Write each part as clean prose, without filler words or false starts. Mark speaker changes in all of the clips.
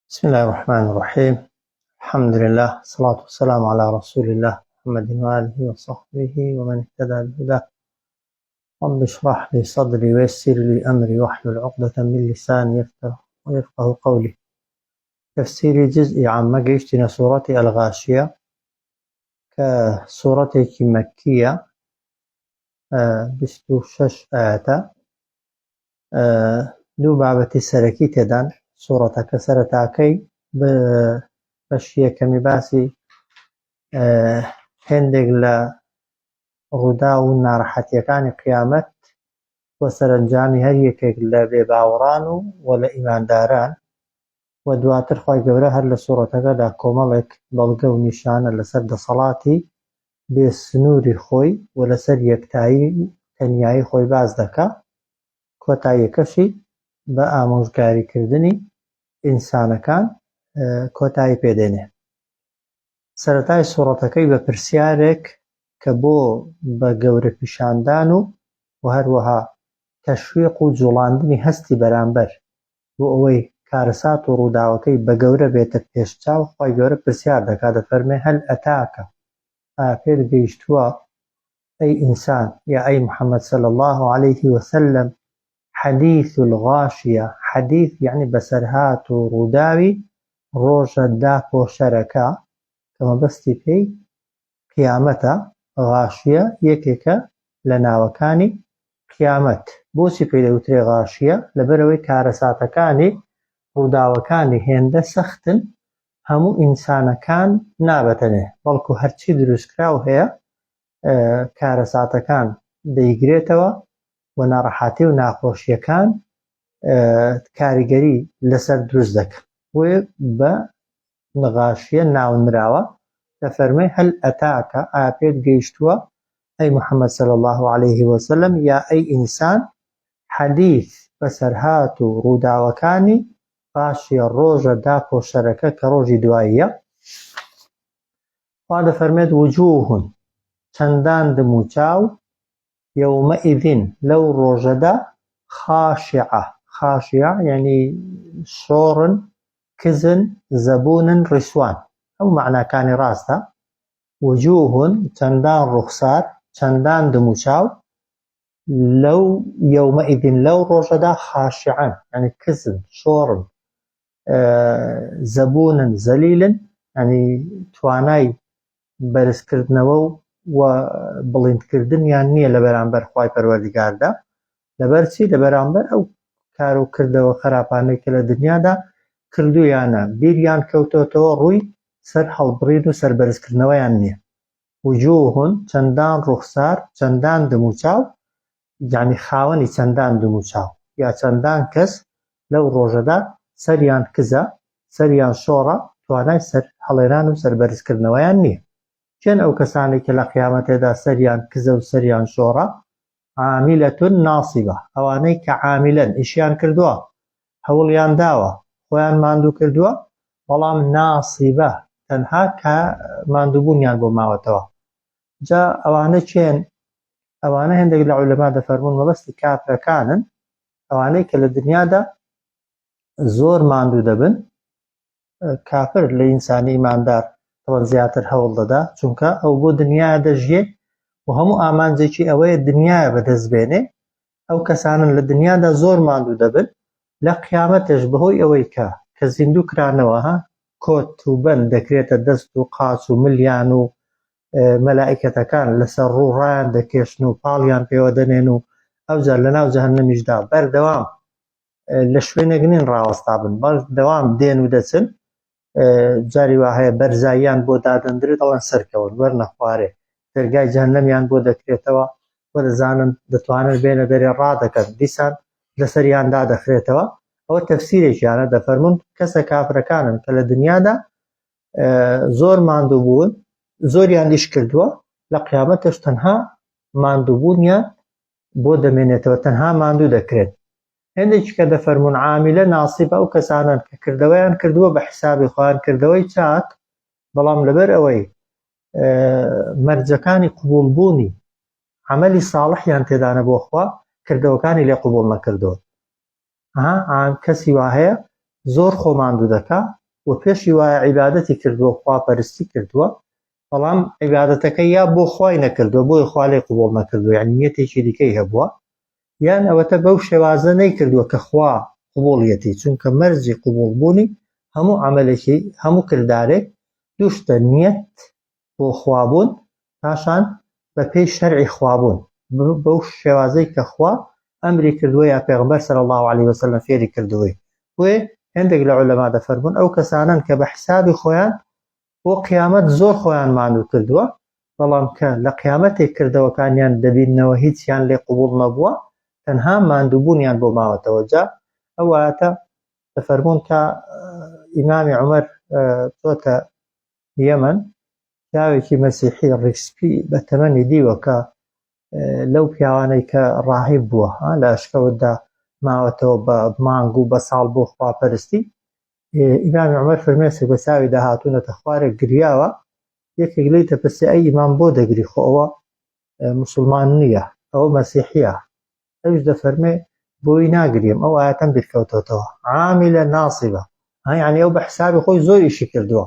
Speaker 1: بسم الله الرحمن الرحيم الحمد لله الصلاة والسلام على رسول الله محمد وآله وصحبه ومن اهتدى بهداه رب اشرح لي صدري ويسر لي أمري واحلل عقدة من لساني يفقه قولي تەفسیری جزئی عامە گەیشتینە سوڕەتی الغاشیە کە سوڕەتێکی مەککیە 26 ئایەتە دوو بابەتی سەرەکی تێدان سوڕەتەکە سەرەتاکەی بەشی یەکەمی باسی هێندێک لە ڕووداو و ناڕەحەتیەکانی قیامەت و سەرەنجامی هەر یەکێک لە بێباوەڕان و و لە ئیمانداران و دواتر خوای گەورە هەر لە سوڕەتەکەدا کۆمەڵێک بەڵگە و نیشانە لەسەر دەسەڵاتی بێ سنووری خۆی و لەسەر یەکتایی و تەنیایی خۆی باس دەکا، کۆتاییەکەشی بە ئامۆژگاریکردنی ئینسانەکان کۆتایی پێ دێنێ. سەرەتای سوڕەتەکەی بە پرسیارێک کە بۆ بە گەورە پیشاندان و و هەروەها تەشویق و جوڵاندنی هەستی بەرامبەر بۆ ئەوەی کارەسات و ڕووداوەکەی بە گەورە بێتە پێش چاو خوای گەورە پرسیار دەکات دەفەرمێ هل اتاک ئایا پێت گەیشتووە ئەی ئینسان یا ئەی محمد صلی اللە علیه وسلم حدیث الغاشیە حدیث یعنی بەسەرهات و ڕووداوی ڕۆژە داپۆشەرەکە کە مەبەستی پێی قیامەتە، غاشیە یەکێکە لە ناوەکانی قیامەت، بۆچی پێی دەوترێ غاشیە؟ لەبەرئەوەی کارەساتەکانی ڕووداوەکانی هێندە سەختن هەموو ئینسانەکان نا بەتەنێ بەڵکو هەرچی دروستکراو هەیە کارەساتەکان دەیگرێتەوە و ناڕەحاتی و ناخۆشیەکان کاریگەری لەسەر دروست دەکەن بۆیە بە غاشیە ناونراوە، دەفەرموێ، هل اتاک، ئایا پێت گەیشتووە ئەی محمد صلی اللە علیه وسلم یا ئەی ئینسان حدیث بەسەرهات و ڕووداوەکانی غاشیە ڕۆژە داپۆشەرەکە کە ڕۆژی دواییە؟ خوا دەفەرموێت، وجوه چەندان دموچاو یومئذ لەو ڕۆژەدا خاشعە، خاشعە یانی شۆڕن، کزن، زەبوونن، ڕیسوان، هەموو مەعناکانی ڕاستە، وجوه چەندان ڕوخسار، چەندان دموچاو، لەو یومئذ لەو ڕۆژەدا خاشعەن یانی کزن، شۆڕن، زەبوونن، زەلیلن، یانی توانای بەرزکردنەوە و بڵیندکردنیان نییە لە بەرامبەر خوای پەروەردگاردا لەبەر چی لە بەرامبەر ئەو کار و کردەوە خراپانەی کە لە دنیادا کردویانە بیریان کەوتۆتەوە ڕووی سەر هەڵبڕین و سەربەرزکردنەوەیان نییە وجوهون چەندان ڕوخسار چەندان دموچاو یعنی خاوەنی چەندان دموچاو یا چەندان کەس لەو ڕۆژەدا سەریان کزە، سەریان شۆڕە، توانای سەر هەڵێنان و سەر بەرزکردنەوەیان نییە. کێن ئەو کەسانەی کە لە قیامەتێدا سەریان کزە و سەریان شۆڕە؟ عاملە ناصبە، ئەوانەی کە عاملەن، ئیشیان کردووە، هەوڵیان داوە، خۆیان ماندوو کردووە، بەڵام ناصبە، تەنها کە ماندووبوونیان بۆ ماوەتەوە. جا ئەوانە کێن؟ ئەوانە هێندێک لە عولەما دەفەرموون مەبەستی کافرەکانن، ئەوانەی کە لە دنیادا زۆر ماندوو دەبن کافر لە ئینسانی ئیماندار تەوان زیاتر هەوڵ دەدا چونکە ئەو بۆ دنیا دەژیێ و هەموو ئامانجێکی ئەوەیە دنیاە بەدەست بێنێ ئەو کەسانن لە دنیادا زۆر ماندوو دەبن لە قیامەتش بەهۆی ئەوەی کە کە زیندوو کرانەوە ها کۆت و بەند دەکرێتە دەست و قاچ و ملیان و مەلائیکەتەکان لەسەر ڕوو ڕایان دەکێشن و پاڵیان پێوە دەنێن و ئەوجا لەناو جەهەنەمیشدا بەردەوام لە شوێنێک نین ڕاوەستابن بەردەوام دێن و دەچن جاری وا هەیە بەرزاییان بۆ دادەندرێت دەڵێن سەرکەون وەرنە خوارێ دەرگای جەهەنەمیان بۆ دەکرێتەوە و دەزانن دەتوانن بێنە دەرێ ڕادەکەن دیسان لەسەریان دادەخرێتەوە ئەوە تەفسیرێکیانە دەفەرمونون کەسە کافرەکانن کە لە دنیادا زۆر ماندوو بوون زۆریان ئیش کردووە لە قیامەتش تەنها ماندووبوونیان بۆ دەمێنێتەوە تەنها ماندوو دەکرێت هێندێکی کە دەفەرمونون عامیلە ناسیبە ئەو کەسانن کە کردەوەیان کردووە بە حیسابی خۆیان کردەوەی چاک بەڵام لەبەر ئەوەی مەرجەکانی قبوڵبوونی عملی ساڵحیان تێدانە بۆ خوا کردەوەکانی لێ قبوڵ نەکردووە ها کەسی وا هەیە زۆر خۆ ماندوو دەکا و پێشی وایە عیبادەتی کردووە، خواپەرستی کردووە، بەڵام عیبادەتەکەی یا بۆ خوای نەکردووە بۆیە خوا لێی قبوڵ نەکردووە، یعنی نیەتێکی دیکەی هەبووە، یان ئەوەتە بەو شێوازە نەیکردووە کە خوا قبوڵیەتی، چونکە مەرجی قبوڵبوونی هەموو عەمەلێکی هەموو کردارێک دوو شتە، نیەت بۆ خوابوون، پاشان بە پێی شەرعی خوابوون، بەو شێوازەی کە خوا ئەمری کردووە یا پێغەمبەر صلی اللە علیە وسلم فێری کردووی. بۆیە هێندێک لە عولەما دەفەرموون ئەو کەسانەن کە بە حسابی خۆیان بۆ قیامەت زۆر خۆیان ماندوو کردووە، بەڵام کە لە قیامەتێک کردەوەکانیان دەبیننەوە هیچیان لێ قبوڵ نەبووە، تەنها ماندووبوونیان بۆ ماوەتەوە. جا ئەو ئایەتە دەفەرموون کە ئیمامی عومەر چۆتە یەمەن، پیاوێکی مەسیحی ڕیشسپی بە تەمەنی دیوە کە لەو پیاوانەی کە ڕاهیب بووە لە ئەشکەوتدا ماوەتەوە بە مانگ و بە ساڵ بۆ خواپەرستی، ئیمامی عومەر فرمێسک بە چاوی داهاتوونەتە خوارێ گریاوە، یەکێک لێی دەپرسێ ئەی ئیمام بۆ دەگری خۆ ئەوە موسڵمان نییە ئەوە مەسیحییە، ئەویش دەفەرمێ بۆی ناگریم ئەو ئایەتەم بیرکەوتۆتەوە عاملە ناصبە ها یعنی ئەو بە حسابی خۆی زۆر ئیشی کردووە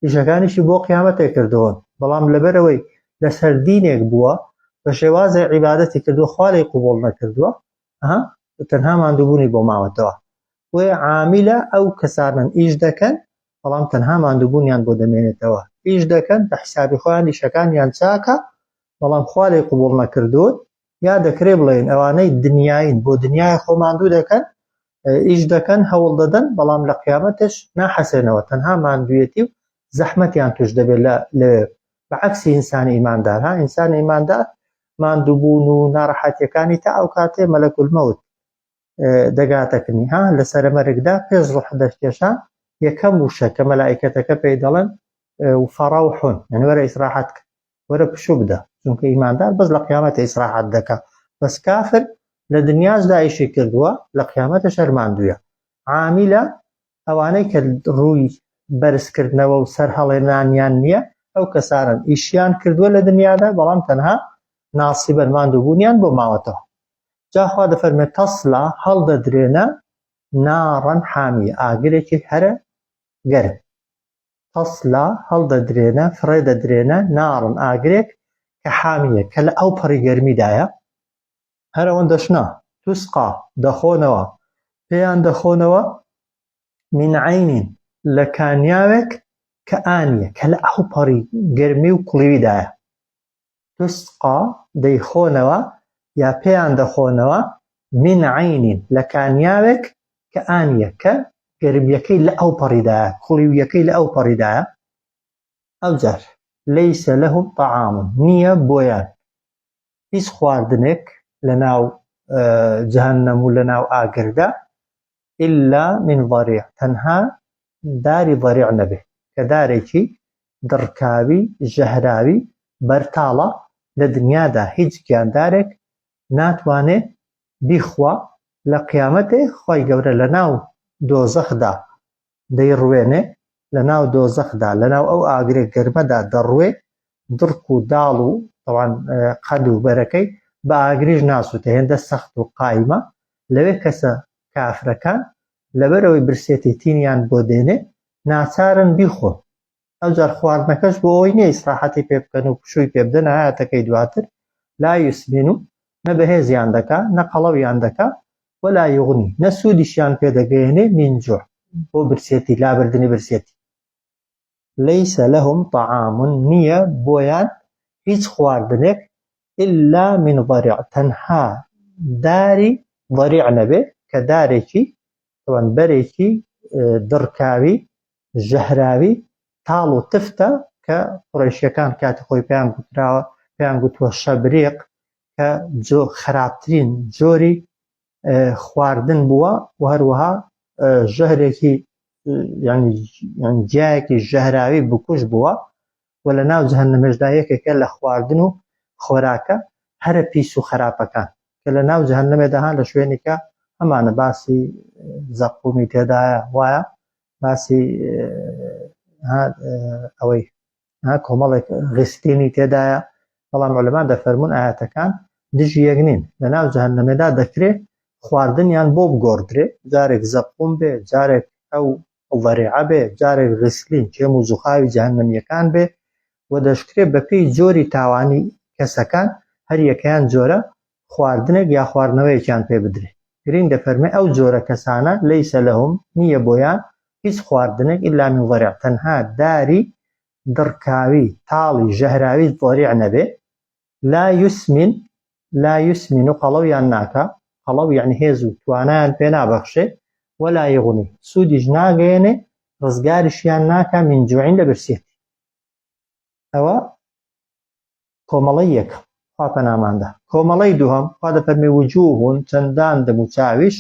Speaker 1: ئیشەکانیشی بۆ قیامەتێک کردوون بەڵام لەبەرەوەی لەسەر دینێک بووە بە شێوازێ عیبادەتی کردووە خوا لێی قبوڵ نەکردووە ها تەنها ماندووبوونی بۆ ماوەتەوە بۆیە عامیلە ئەو کەسانەن ئیش دەکەن بەڵام تەنها ماندووبوونیان بۆ دەمێنێتەوە ئیش دەکەن بە حسابی خۆیان ئیشەکانیان چاکە بەڵام خوا لێی قبوڵ نەکردوون یا دەکرێ بڵێین ئەوانەی دنیاین بۆ دنیای خۆ ماندوو دەکەن ئیش دەکەن هەوڵ دەدەن بەڵام لە قیامەتش ناحەسێنەوە تەنها ماندوویەتی و زەحمەتیان توش دەبێت لە لەوێ بە عەکسی ئینسانی ئیماندار ها ئینسانی ئیماندار ماندووبوون و ناڕەحەتیەکانی تا ئەو کاتێ مەلەکول مەوت دەگاتە کنی ها لە سەرەمەرگدا پێش ڕۆح دەرکێشان یەکەم وشە کە مەلائیکەتەکە پێی دەڵێن فەڕەوحون یعنی وەرە ئیسراحەت کە وەرە پشوو بدە چونکە ئیماندار بەس لە قیامەتە ئیسراحەت دەکا بەس کافر لە دنیاشدا ئیشی کردووە لە قیامەتە شەرماندوویە عامیلە ئەوانەی کە ڕووی بەرزکردنەوە و سەرهەڵێنانیان نییە ئەو کەسانن ئیشیان کردووە لە دنیادا بەڵام تەنها ناسیبەن ماندووبوونیان بۆ ماوەتەوە جا خوا دەفەرمێت تەسلا هەڵدەدرێنە ناڕەن حامیە ئاگرێکی هەرە گەرم تەسلا هەڵدەدرێنە فڕێ دەدرێنە ناڕن ئاگرێک کە حامیە کە لە ئەو پەڕی گەرمیدایە هەر ئەوەندەش نا توسقا دەخۆنەوە پێیان دەخۆنەوە من عەینین لە کانیاوێک کە ئانیە کە لە ئەو پەڕی گەرمی و کوڵیویدایە تسقا دەیخۆنەوە یا پێیان دەخۆنەوە من عین لە کانیاوێک کە ئانیە کە گەرمیەکەی لە ئەو پەڕیدایە کوڵیویەکەی لە ئەو پەڕیدایە ئەوجار لەیسە لهم طعام نییە بۆیان هیچ خواردنێک لە ناو جەهەنەم و لە ناو ئاگردا إلا من ضريع تەنها داری ضریع نەبێ کە دارێکی دڕکاوی ژەهراوی بەرتاڵە لە دنیادا هیچ گیاندارێک ناتوانێ بیخوا لە قیامەتێ خوای گەورە لە ناو دۆزەخدا دەیڕوێنێ لە ناو دۆزەخدا لە ناو ئەو ئاگرە گەرمەدا دەڕوێ دڕک و داڵ و تەوان قەد و بەرەکەی بە ئاگریش ناسووتێ هێندە سەخت و قایمە لەوێ کەسە کافرەکان لەبەرئەوەی برسێتی تینیان بۆ دێنێ ناچارن بیخۆن ئەوجار خواردنەکەش بۆ ئەوەی نیە ئیسراحەتی پێ بکەن و پشووی پێ بدەن ئایەتەکەی دواتر لا یسمن و نە بەهێزیان دەکا نە قەڵەویان دەکا ولا یغنی نە سوودیشیان پێ دەگەیەنێ من جوع بۆ برسێتی لابردنی برسێتی ليس لهم طعام نییە بۆیان هیچ خواردنێک إلا من ضريع تەنها داری ضریع نەبێ کە دارێکی تەوان بەرێکی دڕکاوی ژەهراوی تاڵ و تفتە کە قوڕەیشیەکان کاتی خۆی پێیان گوتراوە پێیان گوتووە شەبریق کە جۆ خراپترین جۆری خواردن بووە و هەروەها ژەهرێکی یعنی گیایەکی ژەهراوی بکوژ بووە و لە ناو جەهەنەمێشدا یەکێکە لە خواردن و خۆراکە هەرە پیس و خراپەکان کە لە ناو جەهەنەمێدا ها لە شوێنێکە ئەمانە باسی زەقومی تێدایە وایە باسی ئەوەی کۆمەڵێک غیسلینی تێدایە بەڵام عولەما دەفەرموون ئاەتەکان دژی یەک نین لە ناو جەهەنەمێدا دەکرێ خواردنیان بۆ بگۆڕدرێ جارێک زەقوم بێ جارێک ئەو. ضەریعە بێ، جارێک غیسلین، کێم و زوخاوی جەهەنەمییەکان بێ و دەشکرێ بەپێی جۆری تاوانی کەسەکان هەر یەکەیان جۆرە خواردنێک یا خواردنەوەیەکیان پێ بدرێ. گرینگ دەفەرمێ ئەو جۆرە کەسانە ليس لهم نییە بۆیان هیچ خواردنێک إلا من ضريع تەنها داری دڕکاوی تاڵی ژەهراوی ضریع نەبێ لا يسمن لا يسمن قەڵەویان ناکا، قەڵەو یەعنی هێز و توانایان پێ نابەخشێ، ولا يغني سوودیش ناگەیەنێ، ڕزگاریشیان ناکا من جوع لە برسیەتی. ئەوە کۆمەڵەی یەکەم، خوا پەناماندا. کۆمەڵەی دووهەم، خوا دەفەرمێ وجوه چەندان دەموچاویش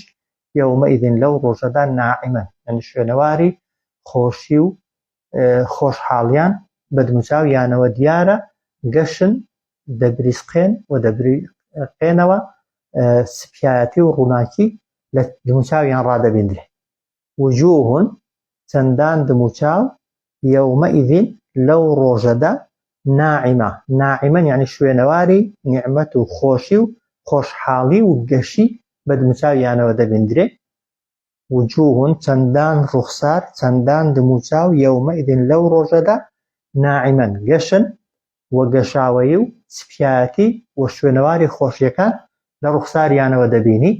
Speaker 1: يومئذ لەو ڕۆژەدا ناعمە یەعنی شوێنەواری خۆشی و خۆشحاڵیان بە دموچاویانەوە دیارە، گەشن، دەبریسقێن و دەبریقێنەوە، سپیایەتی و ڕووناکی لە دموچاویان ڕادەبیندرێ. وجوه چەندان دموچاو، یومئذ لەو ڕۆژەدا، ناعمە، ناعمە یەعنی شوێنەواری نیعمەت و خۆشی و خۆشحاڵی و گەشی بە دموچاویانەوە دەبیندرێ. وجوه چەندان ڕوخسار، چەندان دموچاو، یومئذ لەو ڕۆژەدا، ناعما گەشن و گەشاوەیی و سپیایەتی و شوێنەواری خۆشیەکان لە ڕوخساریانەوە دەبینی،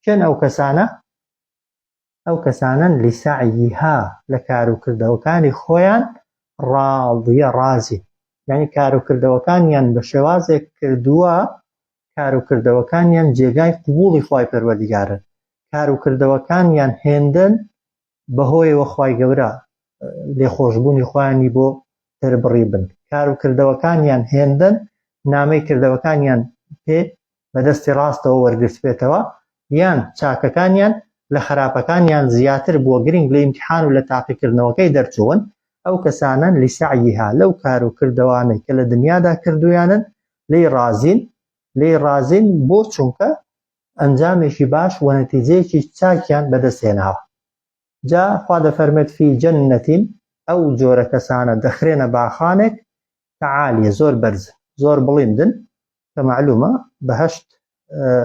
Speaker 1: کێن ئەو کەسانە؟ ئەو کەسانەن لسعیها لە کاروکردەوەکانی خۆیان ڕاضیە ڕازین، یانی کاروکردەوەکانیان بە شێوازێک کردووە کاروکردەوەکانیان جێگای قبوڵی خوای پەروەردگارن، کاروکردەوەکانیان هێندەن بەهۆیەوە خوای گەورە لێخۆشبوونی خۆیانی بۆ دەربڕیبن، کاروکردەوەکانیان هێندەن نامەی کردەوەکانیان پێ بەدەستی ڕاستەوە وەرگرتبێتەوە، یان چاکەکانیان لە خراپەکانیان زیاتر بووە گرنگ لە ئیمتیحان و لە تاقیکردنەوەکەی دەرچوون، ئەو کەسانەن لسعیها لەو کاروکردەوانەی کە لە دنیادا کردوویانن لێی ڕازین، لێی ڕازین بۆ چونکە ئەنجامێکی باش و نەتیجەیەکی چاکیان بەدەست هێناوە. جا خوا دەفەرمێت فی جنة ئەو جۆرە کەسانە دەخرێنە باخانێک کە عالیە زۆر بەرزن زۆر بڵیندن کە مەعلومە بەهەشت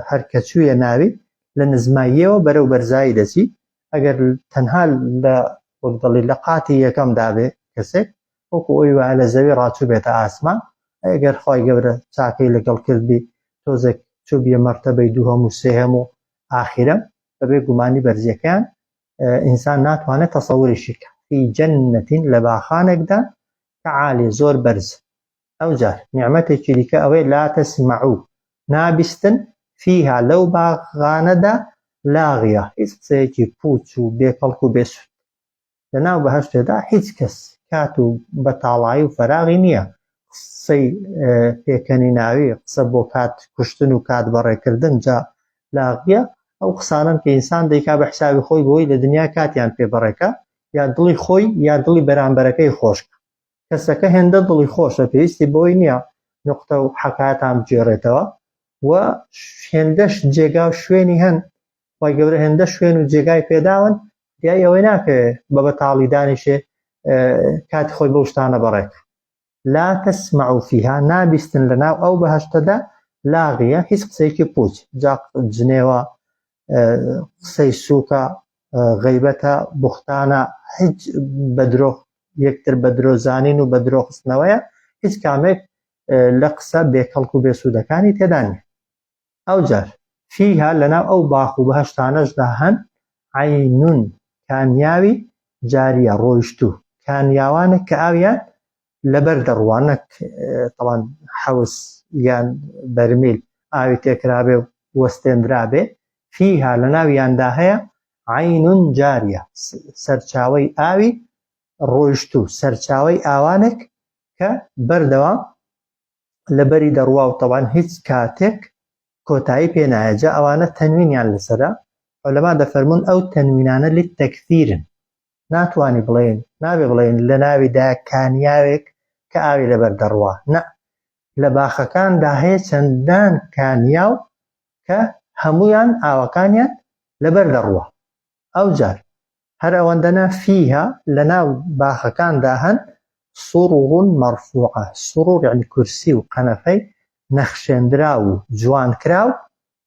Speaker 1: هەر کە چوویە ناوی لە نزماییەوە بەرەو بەرزایی دەچی ئەگەر تەنها لە وەک دەڵی لە قاتی یەکەم دابێ کەسێک وەکو ئەوی وایە لە زەوی ڕاچوو بێتە ئاسمان ئەگەر خوای گەورە چاکەی لەگەڵ کردبی تۆزێک چووبیە مەرتەبەی دووهەم و سێهەم و ئاخیرەم بەبێ گومانی بەرزیەکەیان ئینسان ناتوانێت تەسەوریشی کە فی جەنەتین لە باخانێکدا کە عالی زۆر بەرز ئەوجار نیعمەتێکی دیکە ئەوەیە لا تسمعو نابیستن فیها لەو باغانەدا لاغیە هیچ قسەیەکی پوچ و بێکەڵک و بێسوود لەناو بەهەشتێدا هیچ کەس کات و بەتاڵایی و فەراغی نییە قسەی پێکەنیناوی قسە بۆ کات کوشتن و کات بەڕێکردن جا لاغیە ئەو قسانەن کە ئینسان دەیکا بە حسابی خۆی بۆی لە دنیا کاتیان پێ بەڕێکە یا دڵی خۆی یا دڵی بەرامبەرەکەی خۆشکە کەسەکە هێندە دڵی خۆشە پێویستی بەوەی نییە نوقتە و حەکایەتان بگێڕێتەوە و هێندەش جێگا و شوێنی هەن خوای گەورە هێندە شوێن و جێگای پێداون دیای ئەوەی ناکەوێ بە بەتاڵی دانیشێ کاتی خۆی بەو شتانە بەڕێک لا تسمع فيها نابیستن لەناو ئەو بەهەشتەدا لاغیە هیچ قسەیەکی پوچ جا جنێوە قسەی سوکە غەیبەتە بوختانە هیچ بە درۆ یەکتر بە درۆ زانین و بە درۆ خستنەوەیە هیچ کامێک لە قسە بێکەڵک و بێسوودەکانی تێدا نیە ئەوجار فیها لەناو ئەو باخ و بەهەشتانەشدا هەن عەینون کانیاوی جاریە ڕۆیشتوو کانیاوانێک کە ئاویان لەبەر دەڕوا نەک تەوان حەوز یان بەرمیل ئاوی تێکرابێ و وەستێندرابێ فیها لەناویاندا هەیە عەین جاریە سەرچاوەی ئاوی ڕۆیشتوو سەرچاوەی ئاوانێک کە بەردەوام لەبەری دەڕوا و تەوان هیچ کاتێک کۆتایی پێ نایە جا ئەوانە تەنوینیان لەسەرە عولەما دەفەرموون ئەو تەنوینانە للتەکثیرن ناتوانی بڵێین نابێ بڵێین لە ناویدا کانیاوێک کە ئاوی لەبەر دەڕوا نە لە باخەکاندا هەیە چەندان کانیاو کە هەمویان ئاوەکانیان لەبەر دەڕوا ئەوجار هەر ئەوەندە نا فیها لەناو باخەکاندا هەن سرر مرفوعە سرر یەعنی کورسی و قەنەفەی نەخشێندراو و جوانکراو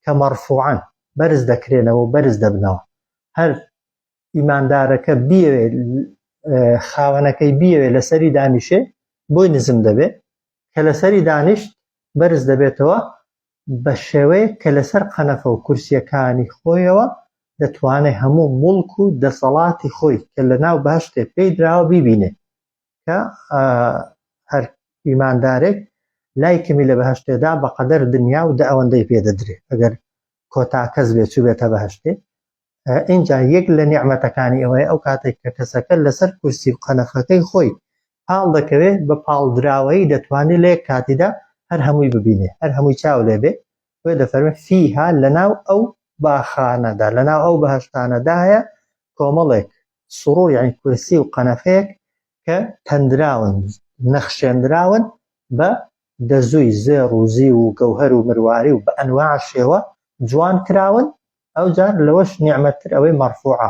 Speaker 1: کە مەرفوعەن بەرز دەکرێنەوە و بەرز دەبنەوە هەر. ئیماندارەکە بیەوێ خاوەنەکەی بیەوێ لەسەری دانیشێ بۆی نزم دەبێ کە لەسەری دانیشت بەرز دەبێتەوە بە شێوەیەک کە لەسەر قەنەفە و کورسیەکانی خۆیەوە دەتوانێ هەموو موڵک و دەسەڵاتی خۆی کە لە ناو بەهەشتێ پێی دراوە بیبینێ کە هەر ئیماندارێک لای کەمی لە بەهەشتێدا بەقەدەر دنیا و دە ئەوەندەی پێ دەدرێ ئەگەر کۆتا کەس بێ چووبێتە بەهەشتێ. ئینجا یەک لە نیعمەتەکانی ئەوەیە ئەو کاتێک کە کەسەکە لەسەر کورسی و قەنەفەکەی خۆی پاڵ دەکەوێ بە پاڵدراوەیی دەتوانێ لە یەک کاتیدا هەر هەمووی ببینێ هەر هەمووی چاو لێ بێ بۆیە دەفەرمێ فیها لەناو ئەو باخانەدا لەناو ئەو بەهەشتانەدا هەیە کۆمەڵێک سڕور یعنی کورسی و قەنەفەیەک کە تەندراون نەخشێندراون بە دەزووی زێڕ و زیو و گەوهەر و مرواری و بە ئەنواع شێوە جوان کراون ئەوجار لەوەش نیعمەتتر ئەوەی مەرفوعە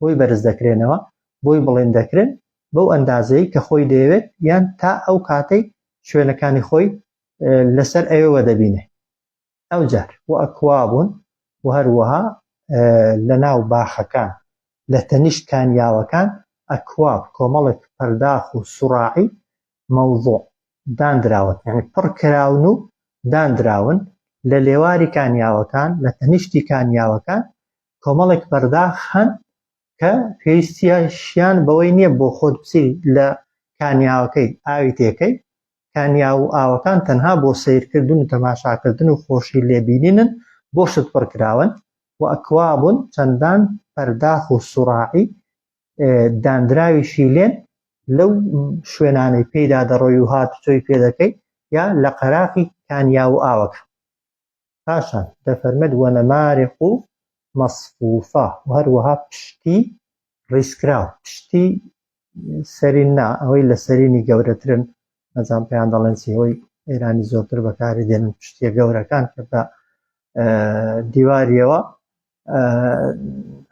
Speaker 1: بۆی بەرز دەکرێنەوە بۆی بڵند دەکرێن بەو ئەندازەی کە خۆی دەیەوێت یان تا ئەو کاتەی شوێنەکانی خۆی لەسەر ئەوێوە دەبینێ ئەوجار وەئەکوابون و هەروەها لەناو باخەکان لە تەنیشت کانیاوەکان ئەکواب کۆمەڵێک پەرداخ و سوڕاعی مەوزوع داندراون یعنی پڕ کراون و داندراون لە لێواری کانیاوەکان لە تەنیشتی کانیاوەکان کۆمەڵێک پەرداخ هەن کە پێویستیشیان بەوەی نییە بۆ خۆت بچی لە کانیاوەکەی ئاوی تێکەی کانیاو و ئاوەکان تەنها بۆ سەیرکردن و تەماشاکردن و خۆشی لێبینینن بۆ شت پڕکراون و ئەکوابون چەندان پەرداخ و سوڕاعی داندراویشی لێن لەو شوێنانەی پێیدا دەڕۆی و هاتوچۆی پێ دەکەی یا لە قەراخی کانیاو و ئاوەکە. پاشان دەفەرمێت ونمارق مصفوفە و هەروەها پشتی ڕیزکراو، پشتی سەرین نا، ئەوەی لە سەرینی گەورەترن، نازانم پێیان دەڵێن چی، ئەوەی ئێرانی زۆرتر بەکاری دێنن پشتیە گەورەکان کە بە دیواریەوە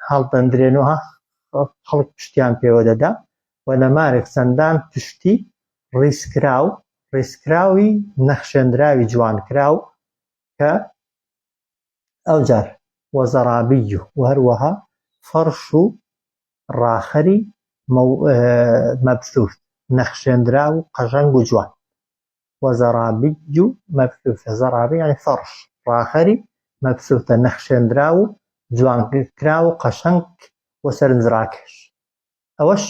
Speaker 1: هەڵدەندرێن و خەڵک پشتیان پێوە دەدا و نەمارێک چەندان پشتی ڕیزکراو ڕیزکراوی نەخشێندراوی جوانکراو کە ئەوجار وەزەرابی و هەروەها فەرش و ڕاخەری مەبثوث نەخشێندراو و قەژەنگ و جوان وزرابی مبثوثە زرابی یعنی فەڕش ڕاخەری مبثوثە نەخشێندراو و جوانکراو و قەشەنگ و سەرنجڕاکێش ئەوەش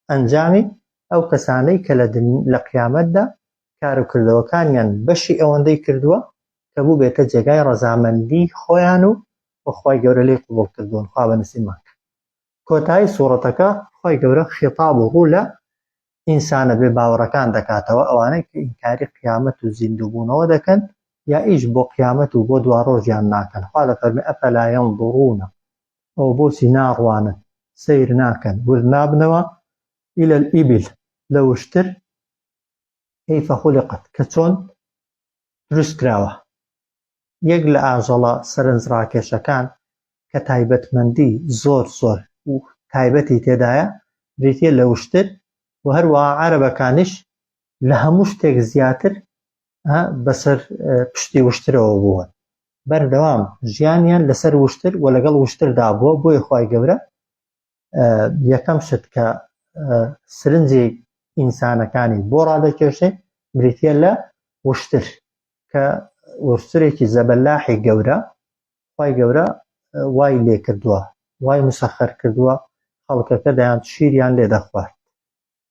Speaker 1: ئەنجامی ئەو کەسانەی کە لە قیامەتدا کار و کردەوەکانیان بەشی ئەوەندەی کردووە کە بووبێتە جێگای ڕەزامەندی خۆیان و خوای گەورە لێی قبوڵ کردوون خوا بە نسیبمان کە کۆتایی سوڕەتەکە خوای گەورە خیتاب و ڕوو لە ئینسانە بێ باوەڕەکان دەکاتەوە، ئەوانەی کە ئینکاری قیامەت و زیندووبوونەوە دەکەن یا ئیش بۆ قیامەت و بۆ دواڕۆژیان ناکەن، خوا دەفەرمێ، افلا ینظرون، ئەوە بۆچی ناڕوانن، سەیر ناکەن، ورد نابنەوە، الی الابل، لە وشتر، کیف خلقت، کە چۆن دروست کراوە. یەک لە ئاژەڵە سەرنجڕاکێشەکان کە تایبەتمەندی زۆر زۆر و تایبەتی تێدایە بریتییە لە وشتر و هەروەها عەرەبەکانیش لە هەموو شتێک زیاتر بەسەر پشتی وشترەوە بوون بەردەوام ژیانیان لەسەر وشتر و لەگەڵ وشتردا بووە بۆیە خوای گەورە یەکەم شت کە سرنجی ئینسانەکانی بۆ ڕادەکێشێ بریتییە لە وشتر کە وشترێکی زەبەلاحی گەورە خوای گەورە وای لێ کردووە وای مسەخەر کردووە خەڵکەکە دەیان شیریان لێ دەخوارد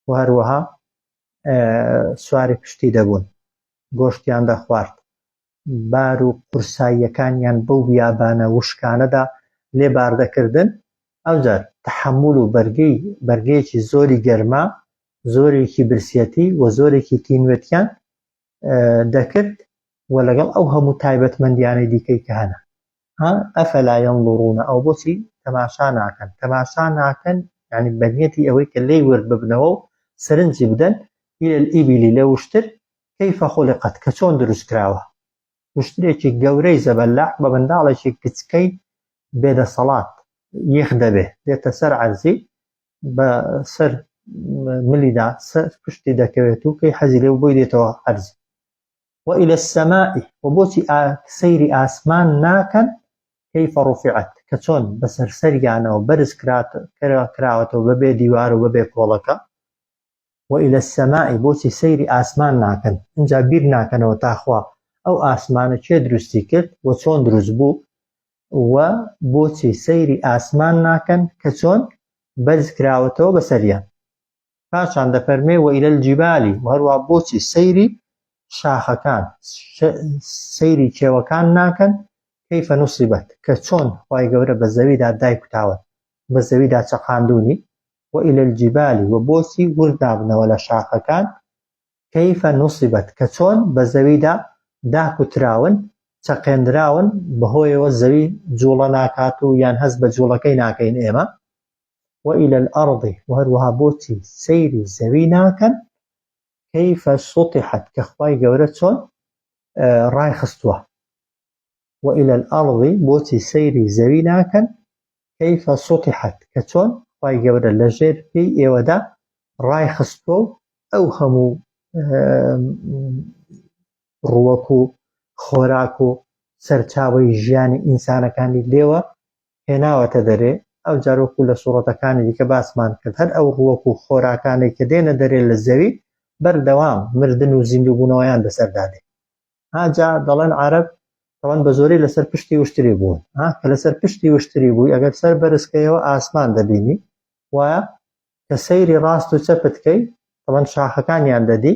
Speaker 1: و هەروەها سواری پشتی دەبوون گۆشتیان دەخوارد بار و قورساییەکانیان بەو بیابانە وشکانەدا لێ بار دەکردن ئەوجار تەحەمول و بەرگەی بەرگەیەکی زۆری گەرما زۆرێکی برسیەتی و زۆرێکی تینوێتیان دەکرد و لەگەڵ ئەو هەموو تایبەتمەندیانەی دیکەی کە هەنە ها ئەفەلا ينظرون ئەو بۆچی تەماشا ناکەن تەماشا ناکەن یعنی بەنیەتی ئەوەی کە لێی ورد ببنەوە و سەرنجی بدەن إلى الإبل لە وشتر كيف خلقت کە چۆن دروست کراوە وشترێکی گەورەی زەبەلاح بە منداڵێکی گچکەی بێدەسەڵات یەخ دەبێ دێتە سەر عەرزی بە سەر ملیدا سەر پشتی دەکەوێت و کەی حەزی لێ بۆی دێتەوە عەرزی وإلى السماء و بۆچی سەیری ئاسمان ناکەن كيف رفعت. کە چۆن بەسەر سەریانەوە بەرز کراوەتەوە بەبێ دیوار و بەبێ کۆڵەکە. وإلى السماء بۆچی سەیری ئاسمان ناکەن ئینجا بیر ناکەنەوە تاخوا ئەو ئاسمانە کێ دروستی کرد و چۆن دروست بوو و بۆچی سەیری ئاسمان ناکەن کە چۆن بەرز کراوەتەوە بەسەریان. پاشان دەفەرمێ وإلى الجبال و هەروە بۆچی سەیری شاخەکان سەیری کێوەکان ناکەن كيف نصبت کە چۆن خوای گەورە بە زەویدا دایکوتاون بە زەویدا چەقاندونی وإلى الجبال و بۆچی ورد نابنەوە لە شاخەکان كيف نصبت کە چۆن بە زەویدا داکوتراون چەقێندراون بەهۆیەوە زەوی جوڵە ناکات و یان هەست بە جوڵەکەی ناکەین ئێمە وإلى الأرض و هەروەها بۆچی سەیری زەوی ناکەن كيف سطحت کە خوای گەورە چۆن ڕایخستووە وإلى الأرض بۆچی سەیری زەوی ناکەن كيف سطحت کە چۆن خوای گەورە لە ژێر پێی ئێوەدا ڕایخستووە و ئەو هەموو ڕووەک و خۆراک و سەرچاوەی ژیانی ئینسانەکانی لێوە هێناوەتە دەرێ، ئەوجار وەکو لە سوڕەتەکانی دیکە باسمان کرد هەر ئەو ڕووەک و خۆراکانەی کە دێنە دەرێ لە زەوی بەردەوام مردن و زیندووبوونەوەیان بەسەردا دێ. ها جا دەڵێن عەرەب تەوان بە زۆری لەسەر پشتی وشتری بوون، ها کە لەسەر پشتی وشتری بووی ئەگەر سەر بەرزکەیەوە ئاسمان دەبینی، وایە کە سەیری ڕاست و چەپت کەی تەوان شاخەکانیان دەدی،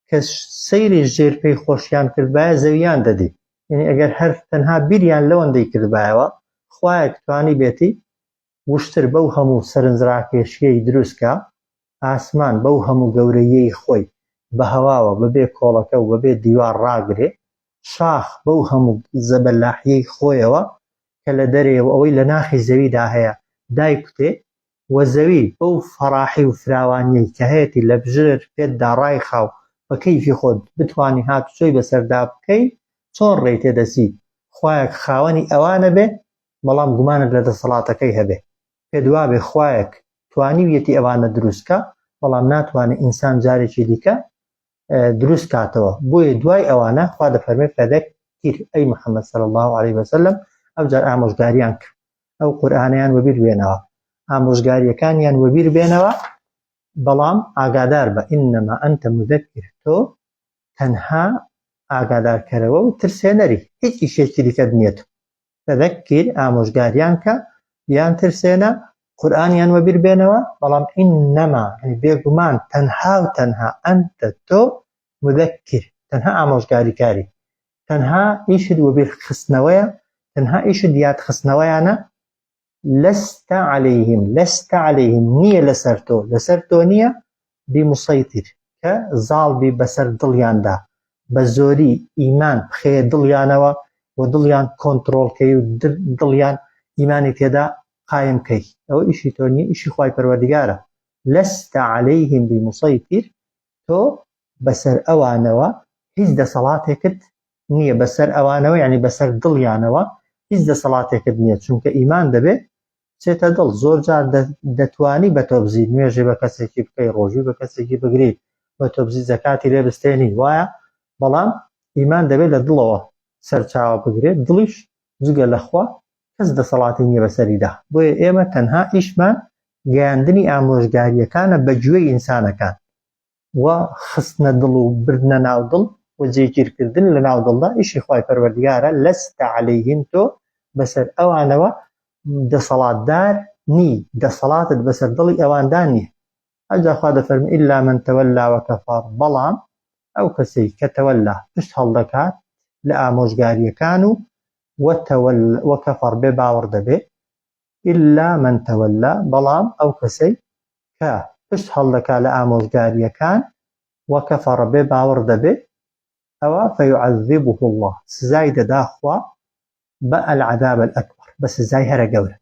Speaker 1: کە سەیری ژێر پێی خۆشیان کردبایە زەویان دەدی یعنی ئەگەر هەر تەنها بیریان لەوەندەی کردبایەوە خوایەک توانی بێتی وشتر بەو هەموو سەرنجڕاکێشیەی دروستکە ئاسمان بەو هەموو گەورەیەی خۆی بە هەواوە بەبێ کۆڵەکە و بەبێ دیوار ڕاگرێ شاخ بەو هەموو زەبەلاحیەی خۆیەوە کە لە دەرێ و ئەوەی لە ناخی زەویدا هەیە دایکوتێ وە زەوی بەو فەراحی و فراوانیەی کە هەیەتی لە بژرر پێتدا ڕایخا و بە کەیفی خۆت بتوانی هاتوچۆی بەسەردا بکەی چۆن ڕێی تێدەچی خوایەک خاوەنی ئەوانە بێ بەڵام گومانت لە دەسەڵاتەکەی هەبێ پێت وابێ خوایەک توانیویەتی ئەوانە دروست کا بەڵام ناتوانێ ئینسان جارێکی دیکە دروست کاتەوە بۆیە دوای ئەوانە خوا دەفەرمێ فذکر ئەی محمد صلی الله علیه وسلم ئەوجار ئامۆژگاریان کرد ئەو قورئانەیان وەبیر بێنەوە ئامۆژگاریەکانیان وەبیر بێنەوە بەڵام ئاگادار بە انما انت مذکر تۆ تەنها ئاگادارکەرەوە و ترسێنەری هیچ ئیشێکی دیکەت نییە تۆ فذکر ئامۆژگاریان کە یان ترسێنە قورئانیان وەبیر بێنەوە بەڵام انما یعنی بێگومان تەنها و تەنها انت تۆ مذکر تەنها ئامۆژگاریکاری تەنها ئیشت وەبیر خستنەوەیە تەنها ئیشت یاد خستنەوەیانە لست عليهم لست عليهم نییە لەسەر تۆ لەسەر تۆ نییە بمسيطر کە زاڵ بی بەسەر دڵیاندا بە زۆری ئیمان بخەیە دڵیانەوە و دڵیان کۆنتڕۆڵ کەی و دڵیان ئیمانی تێدا قایم کەی ئەوە ئیشی تۆ نییە ئیشی خوای پەروەردگارە لست عليهم بمسيطر تۆ بەسەر ئەوانەوە هیچ دەسەڵاتێکت نییە بەسەر ئەوانەوە یعنی بەسەر دڵیانەوە هیچ دەسەڵاتێکت نییە چونکە ئیمان دەبێت بچێتە دڵ زۆر جار دەتوانی بە تۆبزی نوێژێ بە کەسێکی بکەی ڕۆژوی بە کەسێکی بگری بە تۆبزی زەکاتی لێ بستێنی وایە بەڵام ئیمان دەبێت لە دڵەوە سەرچاوە بگرێت دڵیش جگە لەخوا کەس دەسەڵاتی نییە بەسەریدا بۆیە ئێمە تەنها ئیشمان گەیاندنی ئامۆژگارییەکانە بە گوێی ئینسانەکان و خستنە دڵ و بردنە ناو دڵ و جێگیرکردن لە ناو دڵدا ئیشی خوای پەروەردگارە لست علیهم تۆ بەسەر ئەوانەوە دەسەڵاتدار نی دەسەڵاتت بەسەر دڵی ئەواندا نییە ئەجا خوا دەفەرمی إلا من تولى وكفر بەڵام ئەو کەسەی کە تولى پشت هەڵدەکات لە ئامۆژگارییەکان و وكفر بێ باوەڕ دەبێ الا من تولى بەڵام ئەو کەسەی کە پشت هەڵدەکا لە ئامۆژگارییەکان، وکفر بێ باوەڕ دەبێ، ئەوا فیعذبه اللە سزای دەدا خوا بە العذاب الاکبر بە سزای هەرە گەورە.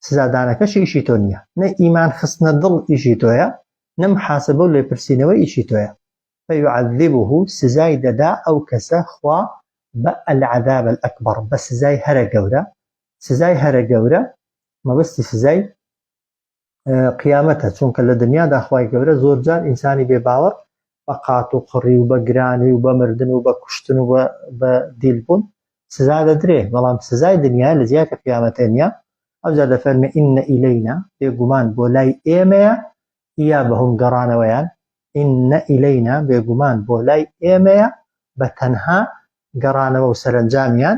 Speaker 1: سزادانەکەشی ئیشی تۆ نییە، نە ئیمان خستنە دڵ ئیشی تۆیە، نە محاسبە و لێپرسینەوە ئیشی تۆیە. فیعذبه سزای دەدا ئەو کەسە خوا بە العذاب الاکبر بە سزای هەرە گەورە، سزای هەرە گەورە مەبەستی سزای قیامەتە چونکە لە دنیادا خوای گەورە زۆر جار ئینسانی بێ باوەڕ بە قات و قڕی و بە گرانی و بە مردن و بە کوشتن و بە دیل بوون سزا دەدرێ بەڵام سزای دنیا لە جیاتی قیامەتێ نییە. ئەوجا دەفەرمێ إن إلينا بێگومان بۆ لای ئێمەیە إيابهم گەڕانەوەیان، إن إلينا بێگومان بۆ لای ئێمەیە بە تەنها گەڕانەوە و سەرەنجامیان،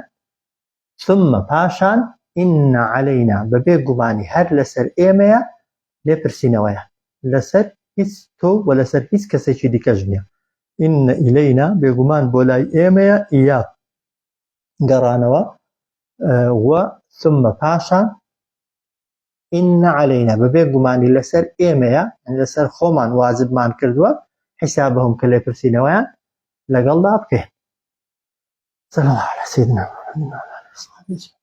Speaker 1: ثم پاشان إن علينا بەبێ گومانی هەر لەسەر ئێمەیە لێپرسینەوەیان، لەسەر هیچ تۆ و لەسەر هیچ کەسێکی دیکەش نییە، إن إلينا بێگومان بۆ لای ئێمەیە إياب گەڕانەوە و ثم پاشان إن علينا بەبێ گومانی لەسەر ئێمەیە لەسەر خۆمان واجبمان کردووە حسابهم کە لێپرسینەوەیان لەگەڵدا بکەین. صلى الله على سيدنا محمد وعلى آله وصحبه أجمعين.